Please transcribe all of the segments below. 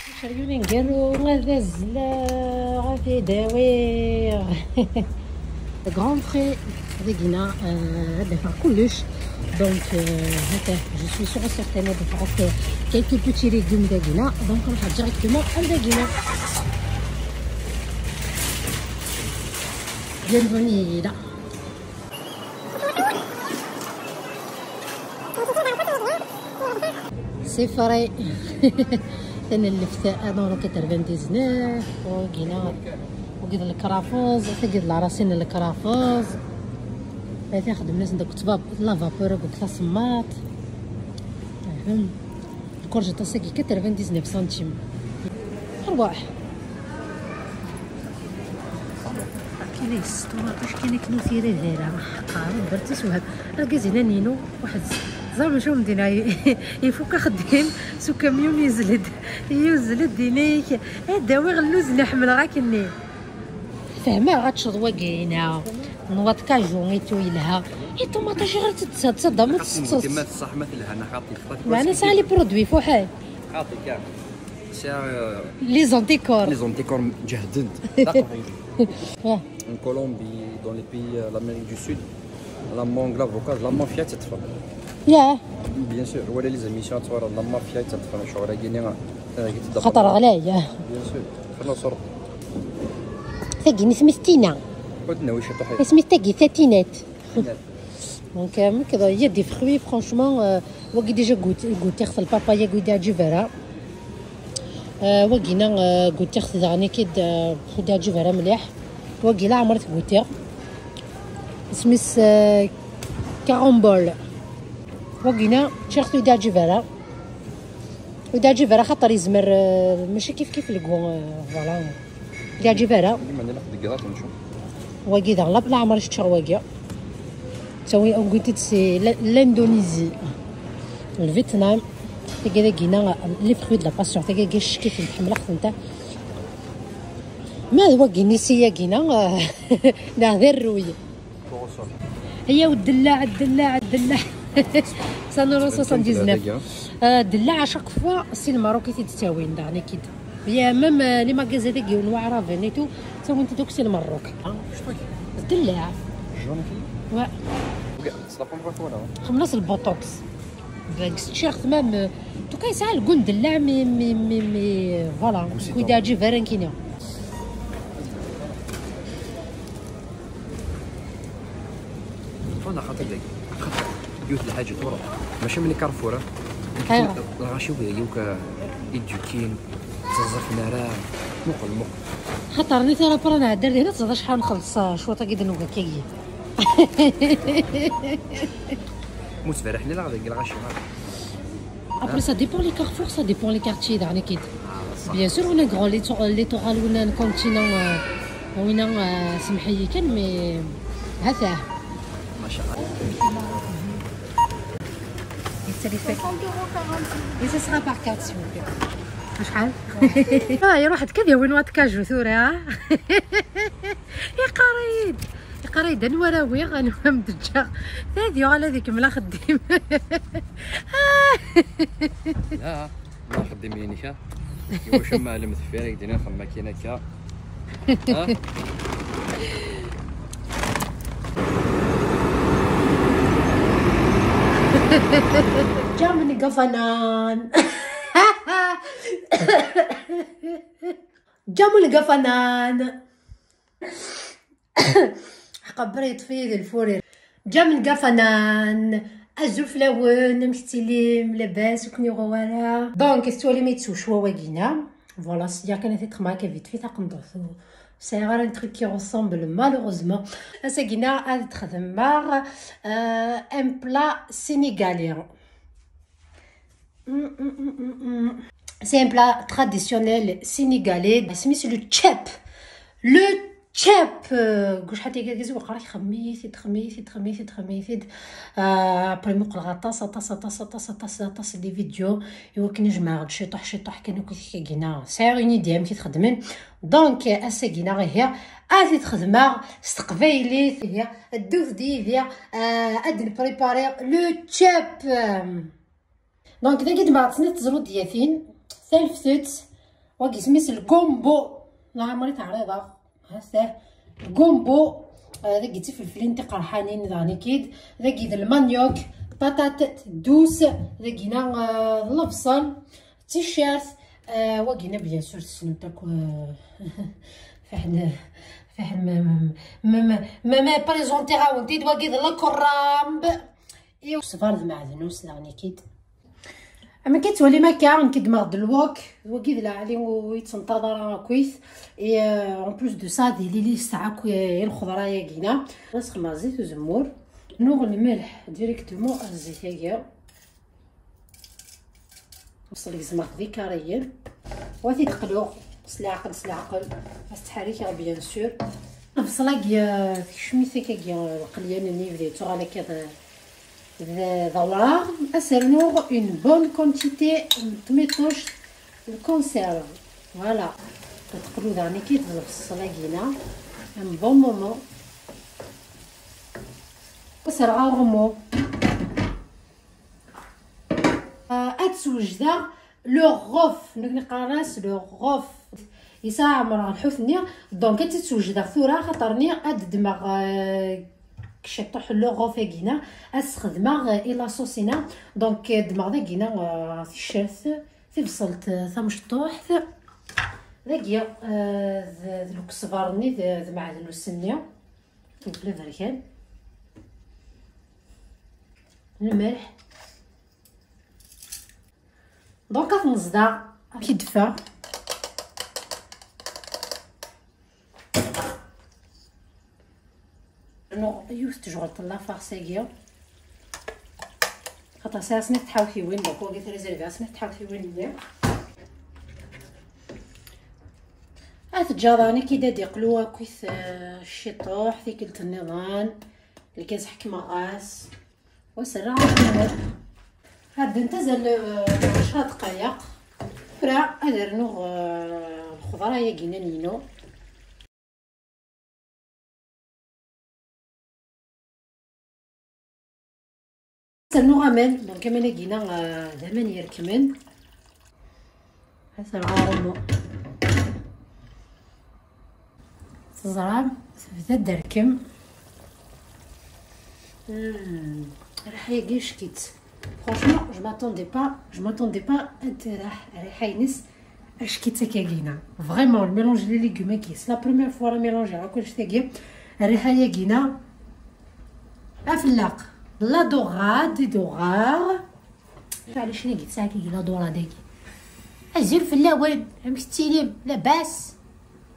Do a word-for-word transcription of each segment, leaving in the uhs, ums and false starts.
Akeryun aneggaru, ad azzleɣ, ad t-id-awiɣ. Deg rentrée, dagina, euh, ad d-afeɣ kullec. Donc, euh, هكا، je suis sûre et certaine ad d-afeɣ quelques petits légumes dagina. Donc, نروح directement à dagina. Bienvenue là. C'est vrai. Tanelleft aḍu quatre-vingt-dix-neuf, wagina, wagid lekrafuẓ, tagid leɛrasin n lekrafuẓ. Ata xedmen-asen deg ṭṭbab la vapeur akked tasemmaḍt. Ahem. Lkurjet ass-agi quatre-vingt-dix-neuf centimes. Rwaḥ. Kini s ṭumaṭic, kini knu tira dara. Qqaren bertis wahab. Argaz-ina ninu, waḥed. Ẓer mačči umdin-a ifuk axeddim s ukamyun yezled. Yuzled inik. Ad d-awiɣ lluz-nni ḥemmleɣ akenni. Fehmeɣ ad teččeḍ wagi-ina. Nwaḍ kaju itu yelha. I ṭumaṭic ɣer tettadam ad tettesseḍ. Ma tṣaḥ ma telha neɣ xaṭi. Meɛna sɛa les produits fuḥay. Xaṭi kan. Sɛa, euh, les anticorps. Les anticorps ǧehdent. D aqbayli. En Colombie, dans les pays, euh, l'Amérique du Sud, la mangue, l'avocat, la mafia teṭṭef. Ya. Bien sûr, wala les émissions ad twalaḍ la mafia teṭṭef ccɣel-agi-nni, euh, i tt-id-, xaṭer ɣlay. Bien sûr, xerna ṣṣuṛ. Tagi isem-is Tina. Ur d-nawi ciṭuḥ. Isem-is tagi Tatinat. Donc, euh, il y a des fruits, franchement, euh, wagi déjà goût-, goûtiɣ-t, le papaya, wagi d aǧibara. Euh, wagina, euh, goûtiɣ-t daɣen, ikid, euh, ur d-iɛǧib ara mliḥ. Wagi la ɛmer t-goûtiɣ. Isem-is, euh, carambole. Wagina, ččiɣ-t ur d-iɛǧib ara. Ur d-iɛǧib ara xaṭer yezmer, euh, mačči kif kif le goût, euh, voilà. Ur d-iɛǧib ara. Wagi daɣen la, la ɛmer ččiɣ wagi. Tawi, wagi-t-id si L-, l'Indonésie. Le Vietnam. Tagi dagina, les fruits de la passion. Tagi, tagi ccekk-it, ḥemmleɣ-tent. Ma d wagi-nni si yagina, neɣ d arruy. Ayaw, ddellaɛ, ddellaɛ, ddellaɛ. Cent euros soixante-dix-neuf. Euh, ddellaɛ, à chaque fois, si Lmerruk i t-id-ttawin, daɣen, akid. Ya, même, euh, les magasins dagi n Waɛraben et tout, ttawin-t-id akk si Lmerruk. Ah, je crois que ddellaɛ. Jaune qui? Ouais. Ok, c'est la première fois qu'on a, hein. Xemlas lbotox. Deg t-shirt même, euh, en tout cas, yesɛa le goût n ddellaɛ, mais, mais, mais, mais, euh, voilà. Goût citron. Ur d-iɛǧib ara nekkini. Ṭṭfan axaṭer dagi. Axaṭer yiwet lḥaǧa tura. Mačči am les Carrefour, ah. Ayɣer? Lɣaci-w dagi akk, ah, idukin, ur ttaẓafen ara. Muqel, muqel. Xaṭer nitni ara pran ɛeddan dihna, tẓaḍ acḥal nxelleṣ, ah, cwiṭ-agi d nnuga kagi. Mus berraḥ ni la dagi lɣaci. Après, ça dépend les carrefours, ça dépend les quartiers, daɣen akid. Ah, صح. Bien sûr, on a grand littoral, on a un continent, euh, on a, euh, سمحي كان, mais هذا. ما شاء الله. C'est les fêtes. Soixante euros quarante. Et ce sera par carte, s'il vous plaît. شحال؟ Ah, يروح كذا وين وات كاجو ثورة, ها؟ يقريد. Yeqqar-iyi-d anwa ara awiɣ, anwa am d-ǧǧeɣ. Tad yuɣal ad ikemmel axeddim. La, ma axeddim-inek, ha? Iwacu am ɛlem deffir, i k-d-iniɣ xemmem akkin akka. Ha? Ǧǧam n gafanan. Ǧǧam n gafanan. Ḥqa bra yeṭṭef-iyi di lfurir. Ǧam n gafanan. Azul fell-awen, amek tettilim? Labas, ur ken-yuɣ wara? Donc, tettwalim yettwecwa wagina. Voilà, sya kan ad t-id-xemmeɣ akka vite fait taqendurt. Ur sɛiɣ ara un truc qui ressemble, malheureusement. Ass-agina ad d-xedmeɣ, euh, un plat sénégalais. Mm, mm, mm, mm, mm. C'est un plat traditionnel sénégalais. Isem-is le tchèp. Le tchèp. Euh, gouj ḥatta gagaz waqra xemmit-id, xemmit-id, xemmit-id, xemmit-id. Euh, après muqleɣ aṭas, aṭas, aṭas, aṭas, aṭas, aṭas des vidéos. Iwakken jemɛeɣ-d ciṭuḥ, ciṭuḥ kan akk tikagina. Sɛiɣ une idée amek i t-xedmen. Donc, ass-agina ihi, ad t-id-xedmeɣ s teqbaylit. Ihi, ddut-d yid-i, euh, ad d-neprépari le tchèp. Donc, dagi d-, ma teẓru-d yatin, taleftet, Wagi isem-is lgumbu. Neɣ ɛemri teɛriḍeɣ. Ha-t-ah. Lgumbu. Ah, dagi d tifelflin tiqerḥanin daɣen-ikid. Dagi d lmanyok. Patate douce. Dagina, ah, d lebṣel. Ticcert. Ah, wagina, bien sûr, tessnemt akk, ah, fiḥel, fiḥel ma, ma, ma, ma, ma présenté-ɣ-awen-t-id. Wagi d la crème. Iw ṣṣber d maɛdnus daɣen-ikid. Amek i tettwalim akka, nekk ddmeɣ-d lwok, wagi d lɛali ur yettenṭaḍ ara akkit. Et, euh, en plus de ça, d ilili yesɛa akk i lxeḍra-yagina. Ad sxemmeɣ zzit uzemmur. Nuɣ lmelḥ directement ar zzit-agi. Bṣel gezmeɣ-t d ikariyen. Wa t-id-qluɣ s leɛqel, s leɛqel. Ad s-ttḥerrikeɣ, bien sûr. Lbṣel-agi, euh, tekcem-it akkagi, euh, lqelyan-nni yebda yettuɣal akka d, d, d awraɣ. Ad s-rnuɣ une bonne quantité n tmiṭuct de conserve. Voilà. Ad teqlu daɣen-ikid d lbṣel-agi-na. Un bon moment. Ad s-rreɣ aɣummu. Ah, ad swejdeɣ le rof, nekni qqaren-as le rof. Yesɛa ɛemreɣ lḥut-nni, donc ad tt-swejdeɣ tura, xaṭer-nni ad ddmeɣ, euh, ciṭuḥ le rof-agi-na, ad sxedmeɣ, euh, i la sauce-ina. Donc, euh, ddmeɣ dagi-na, euh, ticcert, tibṣelt, euh, tamecṭuḥt. Dagi, euh, d, d lkesbar-nni, d, d maɛdnus-nni. Mebla aberkan. Lmelḥ. Donc, ad t-neẓḍeɣ. Amek i d-teffeɣ? Nuɣ yiwet n tejɣelt n la farce-agi. Xaṭer sɛiɣ snat tḥawtiwin, donc wagi trizerviɣ snat tḥawtiwin-nni. Ad t-ǧǧeɣ daɣen akka ad d-iqlu akkit, eh, ciṭuḥ, tikkelt nniḍen, lgaz ḥekmeɣ-as. Wa s-rreɣ akken. Ɛeddent azal, eh, ɛecra dqayeq. Tura ad rnuɣ, eh, lxeḍra-yagi-nni-inu. Ad rnuɣ aman, donc aman-agi-na, eh, d aman yerkmen. Ad rreɣ aɣummu. Teẓram, tebda-d terkem. Hmm, rriḥa-agi acek-itt. Franchement, je m'attendais pas, je m'attendais pas ad terreḥ rriḥa-ines acek-itt akkagina. Vraiment, le mélange les légumes-agi, c'est la première fois ara mélangeɣ akk annect-agi. Rriḥa-yagina, afellaq, la dorade, dorade. Ɛlac nagi tesɛa kagi la dorade-agi. Azul fell-awen, amek tettilim? Labas?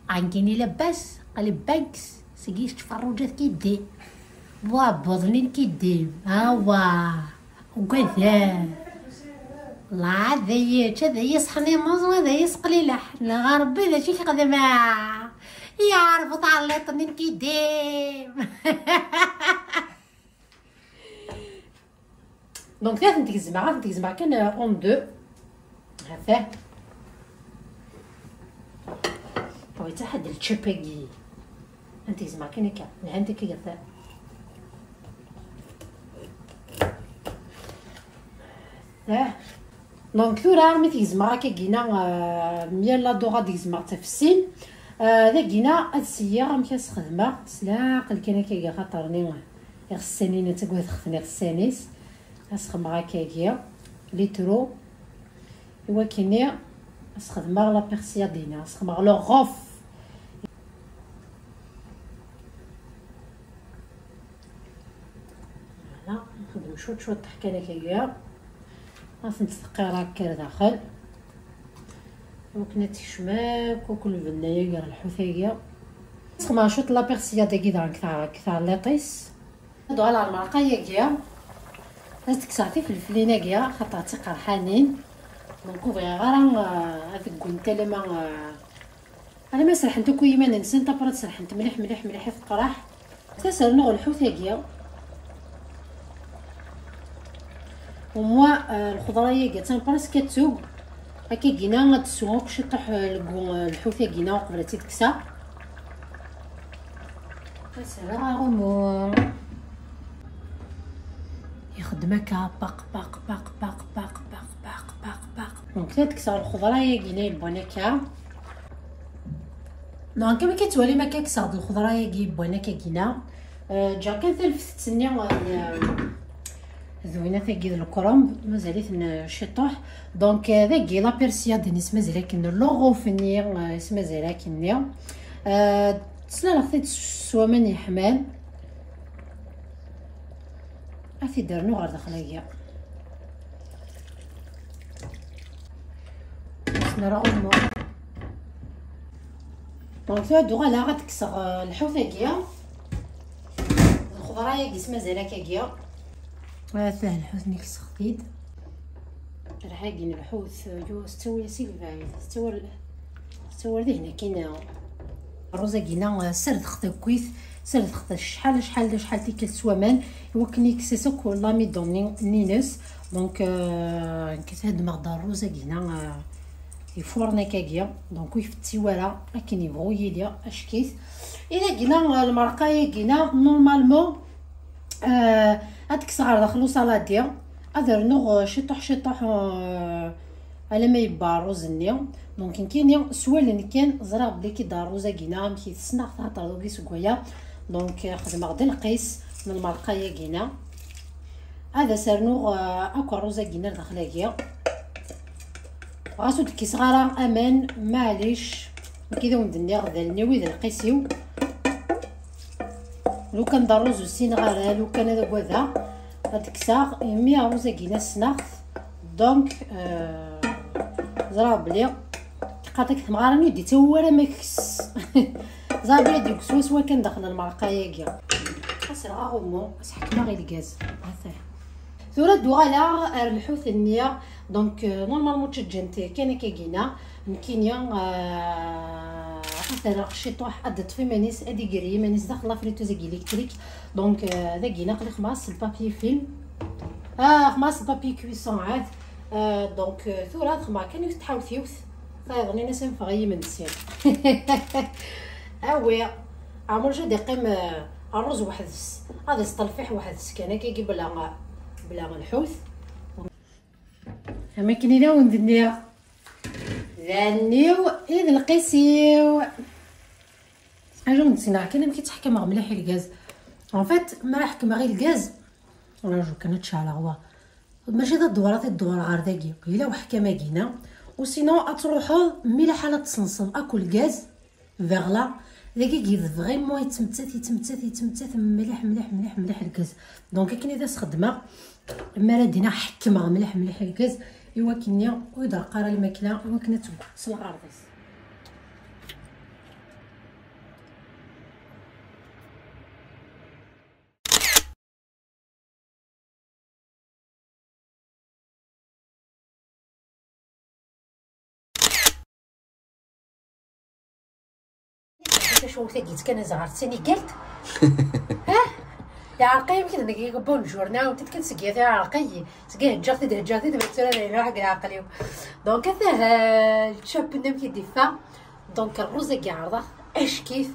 Ɛeggini labas? Qali banks, seg yisečč ferruǧat kiddi. Wa, buḍnin kiddi. Awa, ugadan. La, ad yečč, ad yesḥen imuẓ, ad yesqlileḥ. Neɣ Rebbi d acu i k-xedmeɣ? Yeɛref uṭɛelliṭ-nni n kiddi. Donc, ad tent-gezmeɣ, ad tent-gezmeɣ kan, euh, en deux. Hafah. Bon, yettaḥ-d lčip-agi. Ad tent-gezmeɣ kan akka. Lhant akka, hafah. Hafah. Donc, tura, mi t-gezmeɣ akkagina, euh, myal la dorade gezmeɣ tafsin. Euh, dagina, ad siyyeɣ amek ad s-xedmeɣ. S leɛqel kan akkagi, xaṭer-nni iɣessanin, ad tagad xten iɣessanis. Ad s-xedmeɣ akkagi, litru. I wakken-nni, ad s-xedmeɣ la persillade-ina, ad s-xedmeɣ le rof. Voilà, nxeddem cwiṭ cwiṭ kan akkagi. Ad tent-teqqiṛ akka ar daxel. Iwakken ad tekcem akk, akk lbenna-agi ɣer lḥut-agi. Sxedmeɣ cwiṭ la persillade-agi daɣen deg tɛ-, deg tɛelliṭ-is. Ad uɣaleɣ ɣer lmerqa-agi. Ad kkseɣ tifelflin-agi, xaṭer d tiqerḥanin. Donc, ur bɣiɣ ara, euh, ad ggunt alamma, euh, alamma serḥent akk i yiman-nsent, après ad serḥent mliḥ, mliḥ, mliḥ i teqraḥ. Ad as-rnuɣ lḥut-agi. Au moins, euh, lxeḍra-agi attan presque ad tug. Akkagina ad tsu akk ciṭuḥ, euh, lgu, euh, lḥut-agina uqbel ad tt-id-kkseɣ. Ad s-rreɣ aɣummu. Ixeddem akka, paq, paq, paq. Donc, ad kkseɣ lxeḍra-agi-na yelwan akka. Donc, amek i tettwalim akka, kkseɣ-d lxeḍra-agi yewwan akka gina. Euh, ǧǧiɣ kan talfet-nni, euh, d winat-agi d lekrumb, mazal-iten, euh, ciṭuḥ. Donc, euh, dagi la persillade-nni s mazal akken, le rof-nni, euh, s mazal akken-nni. Euh, slaleɣ-t-id s waman yeḥman. Ad t-id-rnuɣ ɣer daxel-agi. Ad t-nerr aɣummu. Donc, tura ad uɣaleɣ ad kkseɣ, euh, lḥut-agi. D lxeḍra-agi s mazal akka-agi. Atah lḥut-nni kkseɣ-t-id. Rrḥa-agi n lḥut, yo, tettawi-as i lbɛid, tettawi, tettawi dihin akkin. Rruẓ-agi-na, eh, serdex takkit, serdex acḥal, acḥal, acḥal tikkelt s waman, i wakken yekkes-as akk l'amidon-nni, nni-ines. Donc, euh, nekk heddmeɣ-d rruẓ-agi-na, euh, ifuren akkagi. Donc, ur ifetti wara akken yebɣu yili, acek-it. I dagi-na, euh, lmerqa-agi-na, normalement, euh, ad kkseɣ ɣer daxel usaladi, ad rnuɣ, euh, ciṭuḥ, ciṭuḥ, euh, alamma yebba rruẓ-nni. Donc, nekkini s wallen kan ẓriɣ belli kid rruẓ-agi-na amek i t-ssneɣ, axaṭer d wagi seg waya. Donc, euh, xedmeɣ-d lqis n lmerqa-agi-na. Ad as-rnuɣ, euh, akk rruẓ-agi-na ar daxel-agi. Ɣas ur d-kkiseɣ ara aman, maɛlic. Nekk i d awen-d-nniɣ, d allen-iw i d lqis-iw. Lukan d rruẓ ur ssineɣ ara, lukan ad agadeɣ, ad kkseɣ, imi rruẓ-agi-na ssneɣ-t. Donc, euh, ẓriɣ belli teqqar-ak temɣara-nni ur d-ittawi wara ma kkes. Ẓriɣ belli ad yegg swaswa kan daxel lmerqa-agi. Ad serɣ aɣummu, ad s-ḥekmeɣ i lgaz. Ata. Tura ad d-uɣaleɣ ar lḥut-nni. Donc, euh, normalement ttaǧǧant kan akka gina. Nekkini, euh, ad t-rreɣ ciṭuḥ, ad d-teṭṭef iman-is, ad iger iman-is daxel la friteuse électrique. Donc, euh, dagi aql-i xemmeɣ-as le papier film. Ah, xemmeɣ-as le papier cuisson, ɛad. Euh, donc, euh, tura ad xemmeɣ kan yiwet tḥawt yiwet. Tayeḍ-nni ad s-anfeɣ i yimensi. Awi, ɛmur jad iqqim, euh, rruz weḥd-s. Ad isṭelfiḥ weḥd-s kan, akkagi bla, bla lḥut. Am akken i d awen-d-nniɣ, d allen-iw i d lqis-iw. Acu n-ttnaɣ kan amek i ttḥekkameɣ mliḥ i lgaz. En fait, ma ḥekmeɣ i lgaz, raju kan ad tceɛleɣ wa. Mačči d ddewṛat i ddewṛeɣ ɣer dagi. Yella uḥkam-agi-na. Ou sinon, ad truḥeḍ, mi laḥal ad tsenseḍ akk lgaz, vers là, dagi i vraiment yettmettat, yettmettat, yettmettat mliḥ, mliḥ, mliḥ, mliḥ lgaz. Donc, akken i d as-xeddmeɣ, mi ara d-iniɣ ḥekmeɣ mliḥ, mliḥ lgaz, i wakken-nni ur d-reqq ara lmakla, i wakken ad tegg s lɣerḍ-is. Tacawit-agi yettkan azɣar d tinigalt. Ha? Yeɛreq-iyi amek d nekk, bonjour, nɛawed-t-id kan seg yat, yeɛreq-iyi. Seg i heǧǧaɣ-t-id, heǧǧaɣ-t-id, ma tura d ayen ruḥ deg leɛqel-iw. Donc, atah, euh, le chap-nni amek i d-ifa. Donc, rruẓ-agi ɛerḍeɣ, acek-it.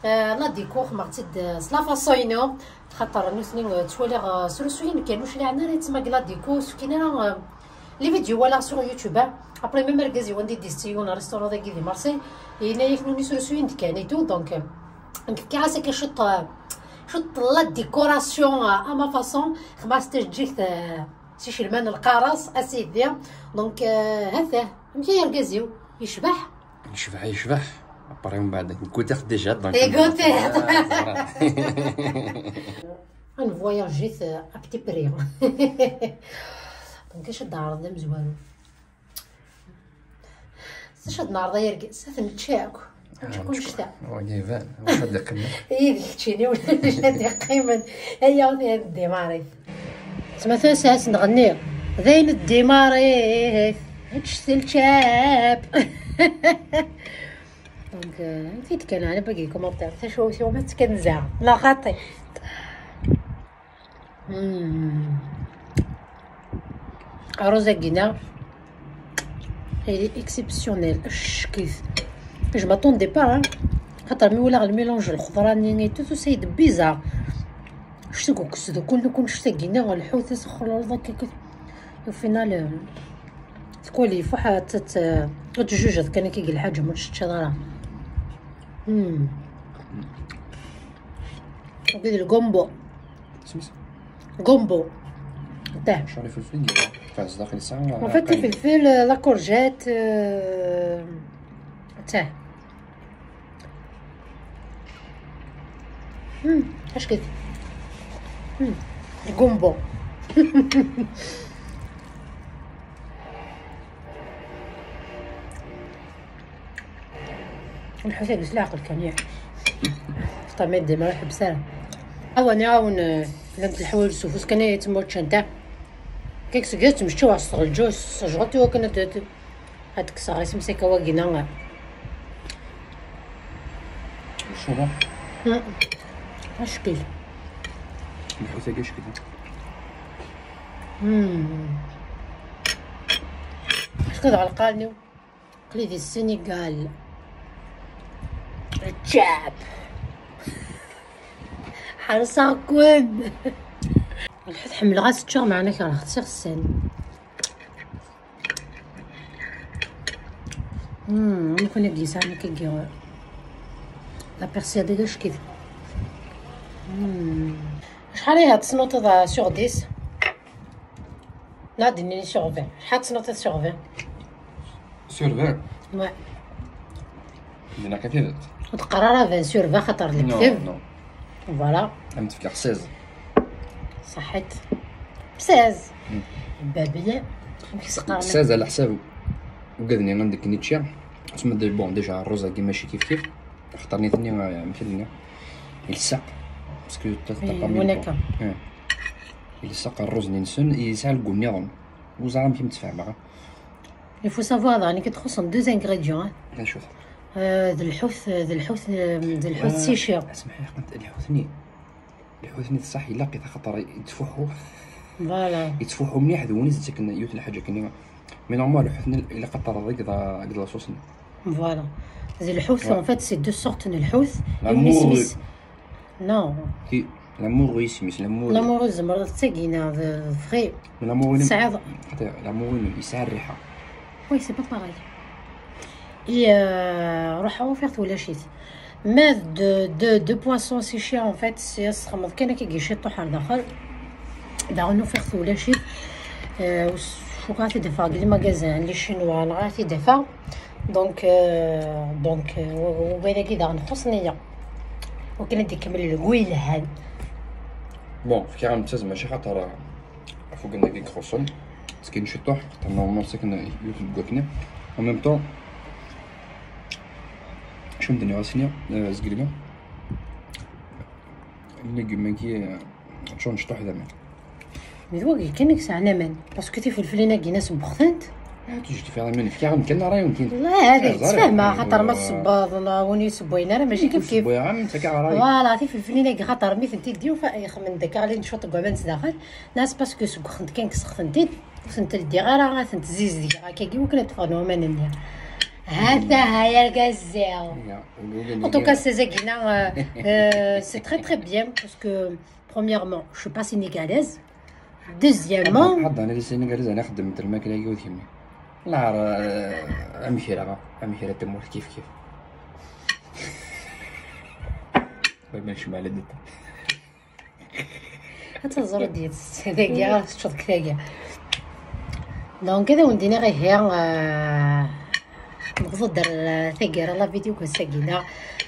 Euh, la déco, xemmeɣ-tt-id, euh, s la façon-inu. Xaṭer nutni, euh, ttwaliɣ, euh, srusuyen kan, ur cliɛen ara yettmag la déco, ur skin ara, euh, les vidéos walaɣ sur YouTube, hein. Après, même argaz-iw anda i d-yessi yiwen restaurant dagi di Marseille, yenna-yak nutni srusuyen-d kan et tout, donc, euh, nekk fkiɣ-as akka ciṭ, euh, ciṭ la décoration, euh, à ma façon, xemmeɣ-as tajeǧǧigt, euh, s icelman n lqaras, a sidi. Donc, euh, ha-t-ah, amek ay argaz-iw? Yecbeḥ? Yecbeḥ, yecbeḥ. Après, mbeɛd, nekk goûtiɣ-t déjà, donc. T'es goûté. Ah, voilà. Ad nvoyaji-t, euh, à petit prix. Donc, acu ad d-ɛerḍen d amezwaru? S acu ad neɛreḍ ay argaz? Ad t-nečč akk. Nečč kullec ta. Wagi iban, wacu ad d-iqqimen? Yid keččini ulac ad d-iqqimen. Aya ur t-ad-d-imarit. Tma tasa ad s-nɣenni. D ayen d-imarit. Ečč telčab. Donc, euh, anti d-kan ɛni bagi commentaire? Tacawit-iw ma tkenza. La xaṭi. Hmm. Rruẓ-agi-na, il est exceptionnel. Acek-it. Je m'attendais pas, hein. Xaṭer mi walaɣ le mélange n lxeḍra-nni et tout, tusa-yi-d bizarre. Ccet deg ukes, deg kul, deg kul, ccet-agi-na, lḥut, asexlulḍ akka, akka. Au final, euh, tkwali, fuḥ, ad tt-, ad tjujeḍ kan akka deg lḥaǧa, ma teččiḍ ara. Hmm. Akked le gombo. Gombo. Tah. Cɣel ifelfel n yiḍ. Tah, zdaxel yesɛa. En fait, ifelfel, euh, la courgette, euh, tah. Hmm, acu-t? Hmm, gombo. Lḥut-agi s leɛqel kan, yak. Xaṭer ma yeddi ma ur iḥebbes ara. Awen iɛawen, eh, llant leḥwayeǧ s ufus kan ay yettmuččan ta. Kik seg-s tmeččaw s tɣelǧu, s tejɣelt i wakken ad, ad, ad kkseɣ isem-is akka wagi-na. Ṣṣuba. Hmm. Acekk-it. Lḥut-agi acekk-it. Hmm. Acekk-it ɣer lqalni. Aql-i di Sénégal. Lǧab. Ḥerṣeɣ-ken. Lḥut ḥemmleɣ ad s-ččeɣ, meɛna kerheɣ-tt s iɣsan. Hmm, am kunwi i d-yesɛan akkagi la persil d acekk-it. Hmm. Acḥal ay tesnuṭeḍ sur dix? Neɣ ad d-nini sur vingt. Acḥal tesnuṭeḍ sur vingt? Sur vingt? Ouais. Dinna kan tidet. Ur teqqar ara vingt sur vingt xaṭer lekdeb. Non, non. Voilà. Am tefkiɣ seize. Ṣaḥit. Seize. Hmm. Babiya. Amek i s-qqaren? Seize على حساب ugaden-nni anda akken i ččiɣ. Asma d, bon, déjà, rruẓ-agi mačči kif kif. Xaṭer nitni, euh, amek ad iniɣ, ilsaq. Parce que t'as, t'as pas mis le pain. Ilsaq rruẓ-nni-nsen, yesɛa lgu nniḍen. Ur ẓriɣ amek i m-ttfehmeɣ. Il faut savoir daɣen i k-ixuṣṣen deux ingrédients, hein. Acu-t? Euh, d lḥut, d lḥut, d lḥut séché. Asmeḥ, lḥut-nni, lḥut-nni d ṣṣeḥ ilaq-it axaṭer yettfuḥu. Voilà. Yettfuḥu mliḥ d win i s-d-ttaken yiwet n lḥaǧa kan. Mais normalement, lḥut-nni ilaq ad t-terreḍ deg la sauce-nni. Voilà. D lḥut, en fait, c'est deux sortes n lḥut. Yiwen isem-is. Non. Ki, la morue isem-is, la morue. La morue tzemreḍ ad tagi neɣ d, d frais. La morue. Tesɛiḍ. Attends, la morue yesɛa rriḥa. Oui, c'est pas pareil. Et, euh, ruḥeɣ ufiɣ-t ulac-it. Ma d, de, de poisson séché, en fait, c'est asxemmeḍ kan akka ciṭuḥ ar daxel. Daɣen ufiɣ-t ulac-it. Euh, cukkeɣ ad t-id-afeɣ deg les magasins, les chinois, neɣ ad t-id-afeɣ. Donc, euh, donc, euh, w-, w-, wayagi daɣen xuṣṣen-iyi. Wakken ad d-ikemmel lgu yelhan. Bon, fkiɣ-am-d tazmert mačči xaṭer, euh, afugen-agi ixuṣṣen. Ttekkin ciṭuḥ, xaṭer normalement ttekkin yiwet n tgakni. En même temps, acu m-d-nniɣ ass-nni, euh, zgelli. Légumes-agi, euh, ččuren ciṭuḥ d aman. D wagi kan i yesɛan aman, parce que tifelflin-agi-ines wwxetent. Ah, tu justifies iman-ik, fkiɣ-am kan ṛṛay-nwen. La, hadi ttfahmeɣ, xaṭer ma tsebbaḍ neɣ win yessewwayen ara, mačči kif kif. Voilà, tifelflin-agi xaṭer mi tent-id-yufa, ixemmem-d akka ɣlin-d cwiṭ n waman s daxel. Nas, parce que sewwxent kan, kkseɣ-tent-id, ur tent-ldiɣ ara, ad tent-zizdigeɣ akkagi, wakken ad d-ffɣen waman-nni. Ha-t-aha, ay argaz-iw. En tout cas, ces aguina, euh, euh, c'est très, très bien, parce que, premièrement, je suis pas sénégalaise. Deuxièmement, ḥaḍan, ḥaḍan, les Sénégalais, ana xeddment lmakla-agi ur d kemmi. Laɛer, euh, amek ira, amek ira tamurt kif kif. Wayma necma ala dita. Ad teẓreḍ yid-s dagi, ara teččeḍ deg tagi. Donc, ad awen-d-iniɣ ihi, euh, Newweḍ-d ar taggara la vidéo n wass-agi-nneɣ.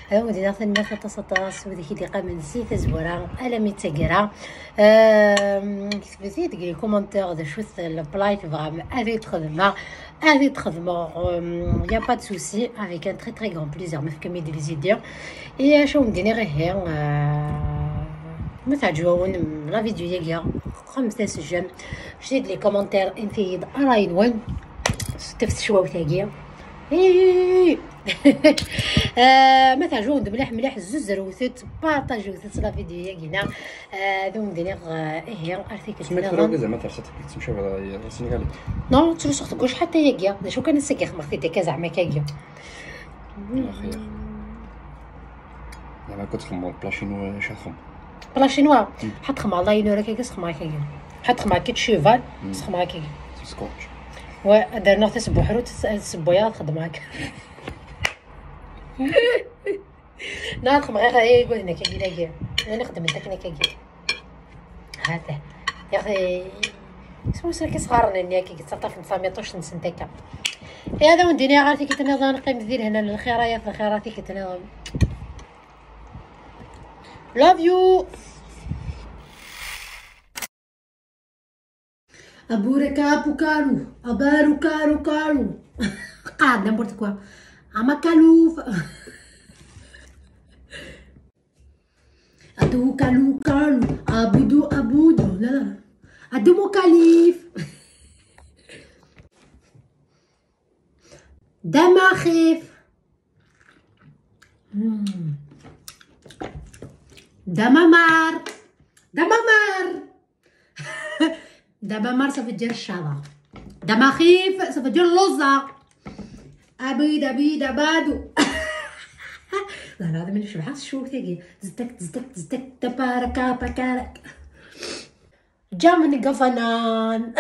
Ad awen-d-iniɣ tanemmirt aṭas, aṭas, wid i d-iqqimen si tazwara alammi d taggara. Ehm, ketbet-iyi-d deg les commentaires d acu-t le plat i tebɣam ad t-xedmeɣ, ad t-xedmeɣ, ehm, y a pas de souci, avec un très, très grand plaisir, ma tefkam-iyi-d les idées. Et acu ad awen-d-iniɣ ihi, euh, ma teɛǧeb-awen la vidéo-agi, xedmet-as j'aime. Ǧǧet-iyi-d les commentaires, init-iyi-d ṛṛay-nwen. Teṭṭef tecwawt-agi. Hihihi. Ah, ma teɛǧeb-awen-d mliḥ mliḥ, zuzrewt-tt, parṭajewt-tt la vidéo-agi-nneɣ. Ah, ad awen-d-iniɣ, ah, ihi, ar tikkelt nniḍen. Smaḥ, tura zama tersa ttemcabiɣ, eh, Senegali. Non, ttrusuɣ deg wacḥal tayagi. D acu kan ass-agi xedmeɣ-t-id akka zeɛma akkagi. Axir. Zeɛma kent txedmeḍ pla chinois, acu ad txedmeḍ? Pla chinois? Hmm. Ḥad xedmeɣ la inu ara kagi, xedmeɣ kagi. Ḥad xedmeɣ kit cheval, hmm, xedmeɣ kagi. Scotch. Wa, ad rnuɣ tasbuḥrut, s-, tasebbuya, ad xedmeɣ akka. Nna xemɣiɣ ay gudnek agi dagi. Nna xedment akken akka agi. Hata. Yaxi. Ismu srek isɣaren-nni akka yettaṭṭaf n tamiṭuct nsen akka. Ya da wen-d-iniɣ ɣer tikkelt nniḍen, qqimet di lehna n lxirayat, lxira tikkelt nniḍen. Love you. Aburaka apukaru, abaru karu karu. Qad n'importe quoi. Amakalu. Adu kalu kalu, abudu abudu. La la. Adu mukalif. Dama xif. Hmm. Dama mar. Dama mar. Dama mar, ça veut dire chala. Dama xif, ça veut dire loza. Abi dabi dabadu. La la, من شبحة شو تيجي. زتك زتك زتك تبارك بكارك. جا من قفنان.